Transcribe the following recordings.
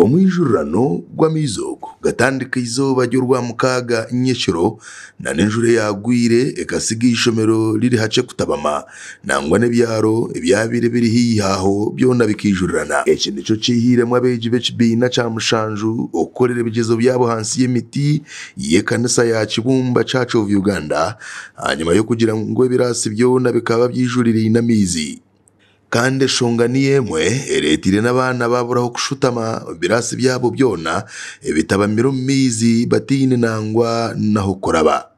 Omwijurano gw'amaizi ogu gatandika eizooba ry'orwamukaaga nyekiro n'enjura eyagwire ekasiga eishomero riri hakye kutabama nangwa n'ebyaro ebyabaire biri haihi aho byona bikiijurirana. Eki nikyo kiihiiremu abeegi b'ekibiina kya mushanju okukorera ebigyezo byabo ahansi y'emiti y'ekanisa ya Kibumba Church of Uganda ahanyima y'okugira ngu ebiraasi byona bikaba byijuriraine amaizi. Kandi enshonga niyo emwe ereeteire n'abaana baaburaho kushutama ebiraasi byabo byona ebitabamire omu maizi bataine nangwa n'ah'okuraba.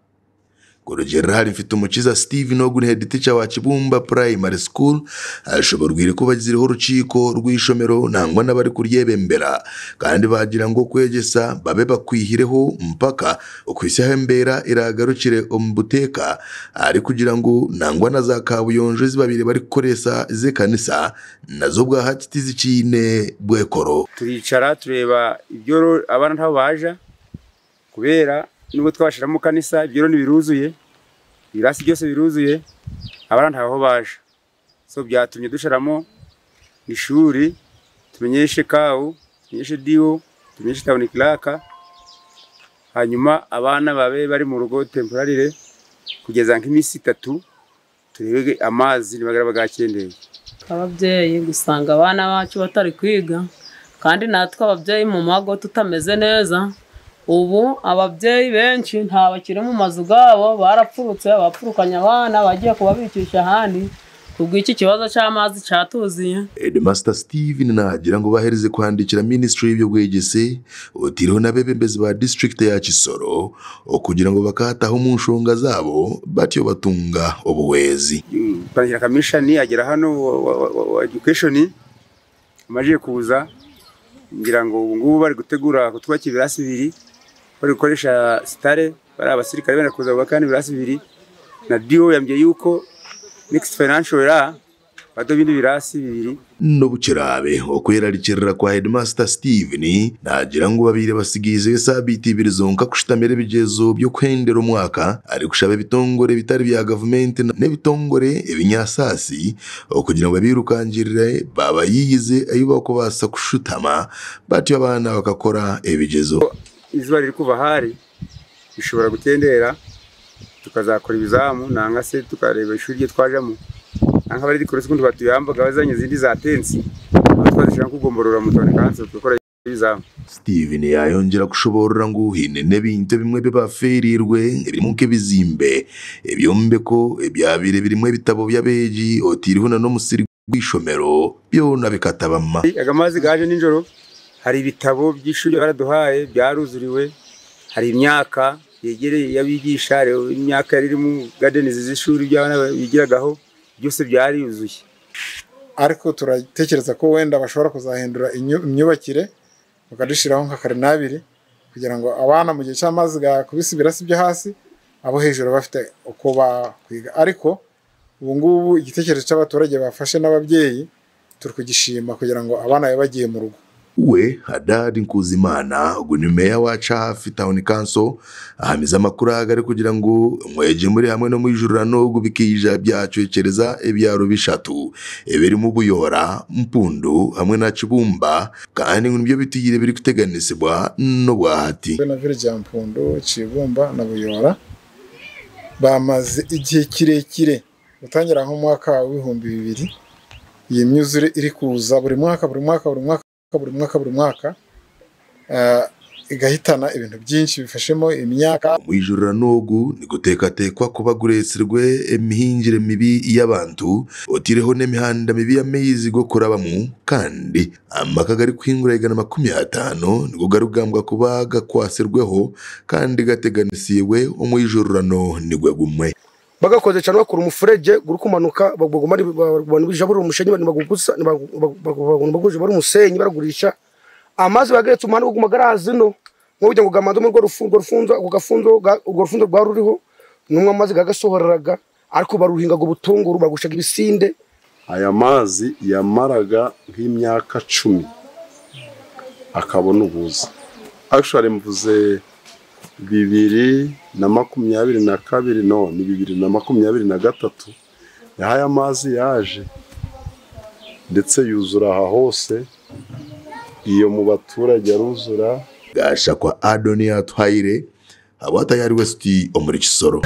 Kurugiirira ahari Mfitumukiza Steven ogu ni head teacher wa Kibumba Primary School ashoborwire ku bagizireho orukiiko rw'eishomero nangwa n'abarikuryebembera kandi baagira ngu okwegyesa babe bakwihireho mpaka okuhitsya ahu embeera eraagarukire omu buteeka arikugira ngu nangwa na za kaabuyonjo ezi babaire barikukoresa z'ekanisa nazo obwahati tizikiine bwekoro. Turicara tureeba ebyoro abaana ntaho baaja kubera nubwo twabashira mu kanisa ebyoro nibiruzuye, ebirasi byose biruzuye, abaana ntaho baaja. So byatumye dusharamu ishuri tumenyeshe CAO, tumenyeshe DO, tumenyeshe town clerk, hanyuma abaana babe bari mu rugo temporarily kugeza nk'iminsi 3 turebe amazi nibagaraba gakendeye. Ababyeyi gusanga abana bacu batari kwiga kandi natwe ababyeyi mu mago tutameze neza. Ubu ababyeyi benshi nta bakiri mu mazu gabo, barapfurutse, bapfurukanya abana bagiye kubabikisha ahandi kubw'iki kibazo cy'amazi cyatuziye. Headmaster Steven nagira ngu bahereze kuhandikira ministry y'ebyobwegyese otaireho n'abeebembezi ba district ya Kisoro okugira ngu bakataho omu nshonga zaabo batyo batunga obuhwezi. Twandikira commission agera hano wa education amajije kuza ngira ngo ubu ngubu bari gutegura kutwakira ibirasi bibiri bari gukoresha stare bari abasirikare benda kuza bubaka ibirasi bibiri na DO yambwiye yuko next financial year bado bindi birasi bibiri. N'obukirabe okwerarikirira kwa Headmaster Steven nagira ngu babire basigize esabiti ibiri zonka kushutamira ebigyezo by'okuhendera omwaka arikushaba ebitongore bitari bya gavumenti n'ebitongore ebinyasaasi okugira ngu babirukangirire babayiyize ahu bakubaasa kushutama batyo abaana bakakora ebigyezo. Izuba riri kuva hari rishobora gutendera tukazakora ibizamu nanga se tukareba ishuri rye twajamo nanga bari dikora sikundi batuyambaga bazanye izindi za tensi twazishira kugomborora mu town council tukora ibizamu. Steven yayongera kushoborora ngu hine n'ebintu ebimwe bibaferirwe ebirimu nk'ebizimbe ebyombeko ebyabire birimu ebitabo by'abeegi otiriho na n'omusiri gw'ishomero byona bikatabama. Aga mazi gaje nijoro hari ibitabo by'ishuri baraduhaye byaruzuriwe, hari imyaka yegereye y'abigisha, hari imyaka yari mu garden z'ishuri by'abana bigiragaho byose byariyuzuye. Ariko turatekereza ko wenda bashobora kuzahindura imyubakire bakadushyiraho nka karinabiri kugira ngo abana mu gihe cy'amazi gakubise ibirasi byo hasi abo hejuru bafite uko bakwiga. Ariko ubu ngubu igitekerezo cy'abaturage bafashe n'ababyeyi turi kugishima kugira ngo abana babe bagiye mu rugo. We Hadadi Nkuzimana ugu ni meya wa Hafi Town Council ahamiza amakuru agari kugira ngo mweje muri hamwe no mwijurano gubikija byacwekereza ebyaro bishatu ebiri mu Buyora, Mpundu hamwe na Kibumba kandi ngo nibyo bitiyire biri kuteganisibwa no bwahati. Na village ya Mpundu, Kibumba na Buyora bamaze igihe kirekire gutangira nko mu mwaka wa 2000 iyi myuzure iri kuza buri mwaka buri mwaka buri mwaka buri mwaka buri mwaka igahitana ibintu byinshi bifashemo imyaka. Mwijurira nogu ni gutekatekwa kuba guresirwe emihingire mibi y'abantu otireho n'emihanda mibi y'amaizi go kurabamu kandi amaka gari kwingura igana 50 nigo garugambwa kuba gakwasirweho kandi gateganisiwe omwijururano nigwe gumwe. Bagakoze cyane bakura umufurege guri kumanuka baguma abantu bijabura umushenyi bagugusa baguje bari umusenyi baragurisha amazi bageretse umuhanda guguma garazi no nko kugira ngo gamando mu rwo rufunzo ugafunzo urwo rufunzo rwa ruriho numwe amazi gagasohoreraga ariko baruhinga go butunguru bagushaga ibisinde. Aya mazi yamaraga nk'imyaka 10 akabona ubuza. Actually mvuze 2022 no ni 2023 yahaye amazi yaje ndetse yuzura aha hose Iyo mu baturage aruzura. Gashakwa Adoni Atuhaire habwa Tayari West omuri Kisoro.